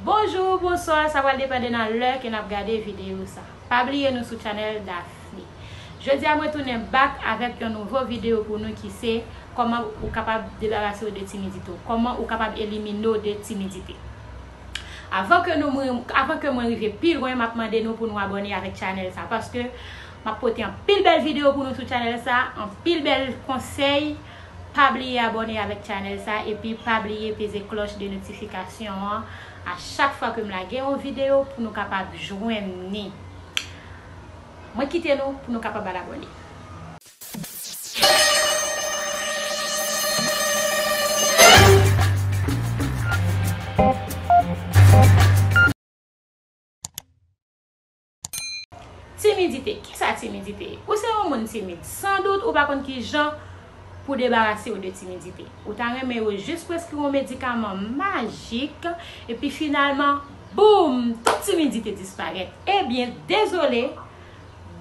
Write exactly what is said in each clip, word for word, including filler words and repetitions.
Bonjou, bonswa, sa pral depann de nan lè ke n ap gade videyo sa. Pa bliye nou sou channel Daphne. Jodi a mwen tounen back avèk yon nouvo videyo pou nou ki se kòman ou kapab debarase w de timidite w, kòman ou kapab elimine w de timidite. Avan ke nou mwen, avan ke mwen rive pi lwen, m ap mande nou pou nou abòne avèk channel sa, paske m ap pote anpil bèl videyo pou nou sou channel sa, anpil bèl konsèy. Pa bliye abòne avèk channel sa, epi pa bliye peze klòch de notifikasyon an a chak fwa ke m lage yon videyo pou nou kapab jwenn ni. Mwen kite nou pou nou kapab al abòne. Timidite. Kisa timidite ye? Ou se yon moun timid. San dout, ou pa konn ki jan pou debarase w de timidite. Ou ta renmen yo jis preskri yon medikaman majik, epi finalman, boum, tout timidite disparèt. Ebyen, dezole,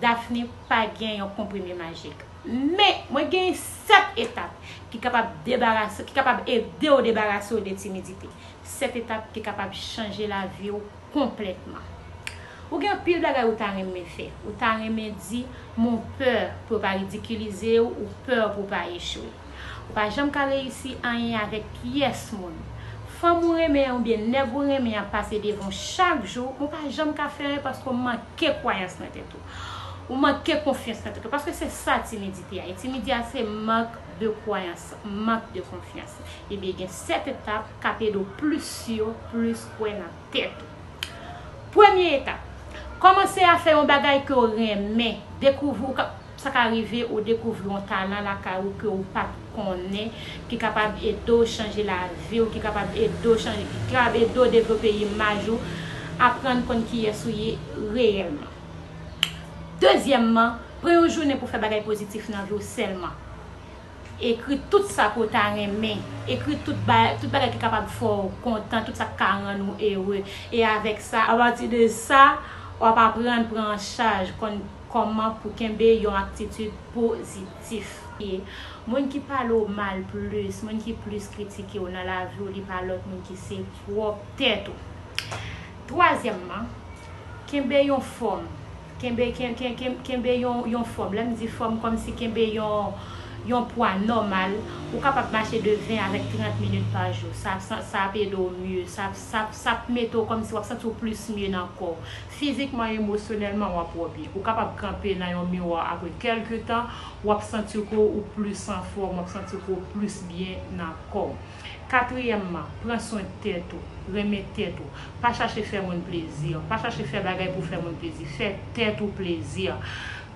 Daphne pa gen yon konprime majik. Men, mwen gen sèt etap ki kapab debarase, ki kapab ede w debarase w de timidite. Sèt etap ki kapab chanje lavi w konplètman. Ou gen anpil bagay ou ta renmen fè. Ou ta renmen di, men w pè pou yo pa ridikilize w, ou pè pou w pa echwe. Ou pa janm ka reyisi anyen avèk pyès moun. Fanm ou renmen an oubyen nèg ou renmen an ap pase devan w chak jou, ou pa janm ka fè anyen paske w manke kwayans nan tèt ou. Ou manke konfyans nan tèt ou. Paske se sa timidite a. E timidite a se mank de kwayans, mank de konfyans. Ebyen, gen sèt etap k ap ede w plis si w plis kwè nan tèt ou. Premye etap, kòmanse a fè yon bagay ke w renmen. Dekouvri, ou ka, sa ka rive ou dekouvri yon talan lakay ou ke w pa t konnen, ki kapab ede w chanje lavi w, ki kapab ede w chanje, ki kapab ede w devlope imaj ou, aprann konn kiyès ou ye reyèlman. Dezyèmman, pran yon jounen pou fè bagay pozitif nan vi w sèlman. Ekri tout sa ke w ta renmen. Ekri tout ba-, tout bagay ki kapab fè w kontan, tout sa k ka rann ou ere. E avèk sa, apati de sa, w ap aprann pran an chaj, konn kòman pou kenbe yon atitid pozitif. Moun ki pale w mal plis, moun ki plis kritike w nan lavi w, li pa lòt moun ki se pwòp tèt ou. Twazyèmman, kenbe yon fòm. Kenbe, ken-, ken-, ken-, kenbe yon, yon fòm. Lè m di fòm, kòmsi kenbe yon, yon pwa nòmal. Ou kapab mache de ven avèk trant minit pa jou. Sa, sa, sa ap ede w mye. Sa, sa, sa ap mete w kòmsi w ap santi w plis mye nan kò w. Fizikman, emosyonèlman, w ap wè w byen. Ou kapab kanpe nan yon miwa apre kèlke tan, w ap santi ke w plis anfòm, w ap santi ke w plis byen nan kò w. Katriyèmman, pran swen tèt ou, renmen tèt ou. Pa chache fè moun plezi, pa chache fè bagay pou fè moun plezi, fè tèt ou plezi.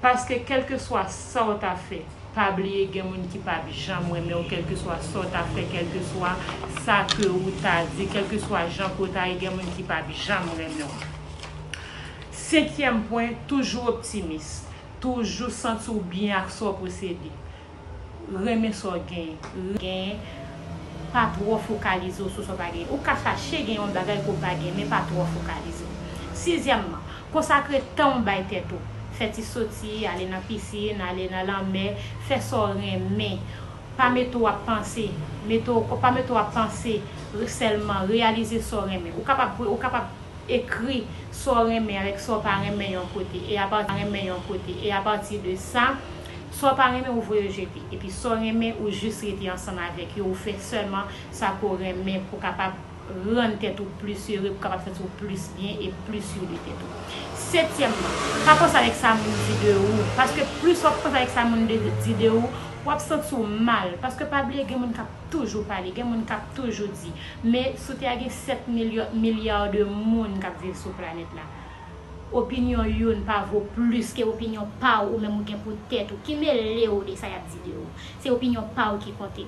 Paske kèlkeswa sa w ta fè, pa bliye gen moun ki p ap janm renmen w, kèlkeswa sa w ta fè, kèlkeswa sa ke ou ta di, kèlkeswa jan ke w ta ye, gen moun ki p ap janm renmen w. Senkyèm pwen, toujou optimis. Toujou santi w byen ak sa w posede. Renmen sa w genyen. Genyen, pa twò fokalize w sou sa w pa genyen. Ou ka fache gen yon bagay ke w pa genyen, men pa twò fokalize w. Sizyèmman, konsakre tan w bay tèt ou. Fè ti soti, ale nan pisin, ale nan lanmè, fè sa w renmen. Pa mete w ap panse, mete w, pa mete w ap panse sèlman, reyalize sa w renmen. Ou kapab, ou kapab ekri sa w renmen avèk sa w pa renmen yon kote, e apati, renmen yon kote, e apati de sa, sa w pa renmen, ou voye w jete. Epi sa w renmen, ou jis rete ansanm avèk yo, ou fè sèlman sa ke w renmen pou w kapab rann tèt ou plis ere, pou w kapab santi w plis byen e plis sur de tèt ou. Setyèmman, pa panse avèk sa moun di de ou, paske plis w ap panse avèk sa moun de, di de ou, w ap santi w mal, paske pa bliye gen moun k ap toujou pale, gen moun k ap toujou di. Men sou tè a gen sèt milya, milya de moun k ap viv sou planèt la. Opinyon youn pa vo plis ke opinyon pa w ou menm ou gen pou tèt ou. Ki mele w de sa y ap di de ou? Se opinyon pa w ki konte.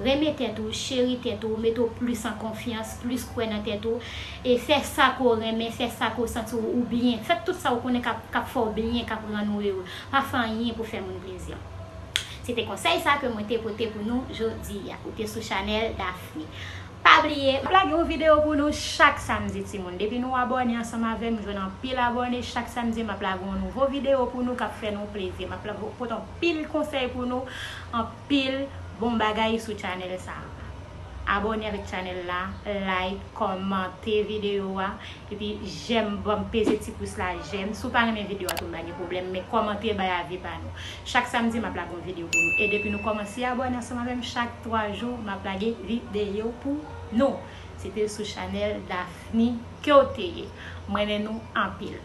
Renmen tèt ou, cheri tèt ou, mete w plis an konfyans, plis kwè nan tèt ou, e fè sa ke w renmen, fè sa ke w santi w, ou byen. Fè tout sa w konnen k ap, k ap fè w byen, k ap rann ou ere. Pa fè anyen pou fè moun plezi. Se te konsèy sa ke mwen te pote pou nou jodi a. Ou te sou chanèl Daphne. Pa bliye, m ap lage yon videyo pou nou chak samdi, timoun. Depi nou abòne ansanm avè m, m jwenn anpil abòne. Chak samdi, m ap lage yon nouvo videyo pou nou k ap fè nou plezi. M ap la-, pote anpil konsèy pou nou, anpil bon bagay sou chanèl sa a. Abòne avèk chanèl la, like, kòmante videyo a, epi jèm, ban m peze ti pous la, jèm. Si w pa renmen videyo a tou, m pa gen pwoblèm, men kòmante bay avi pa nou. Chak samdi, m ap lage yon videyo pou nou. E depi nou kòmanse abòne ansanm avè m, chak twa jou, m ap lage videyo pou nou. Se te sou chanèl Daphne ke w te ye. M renmen nou anpil.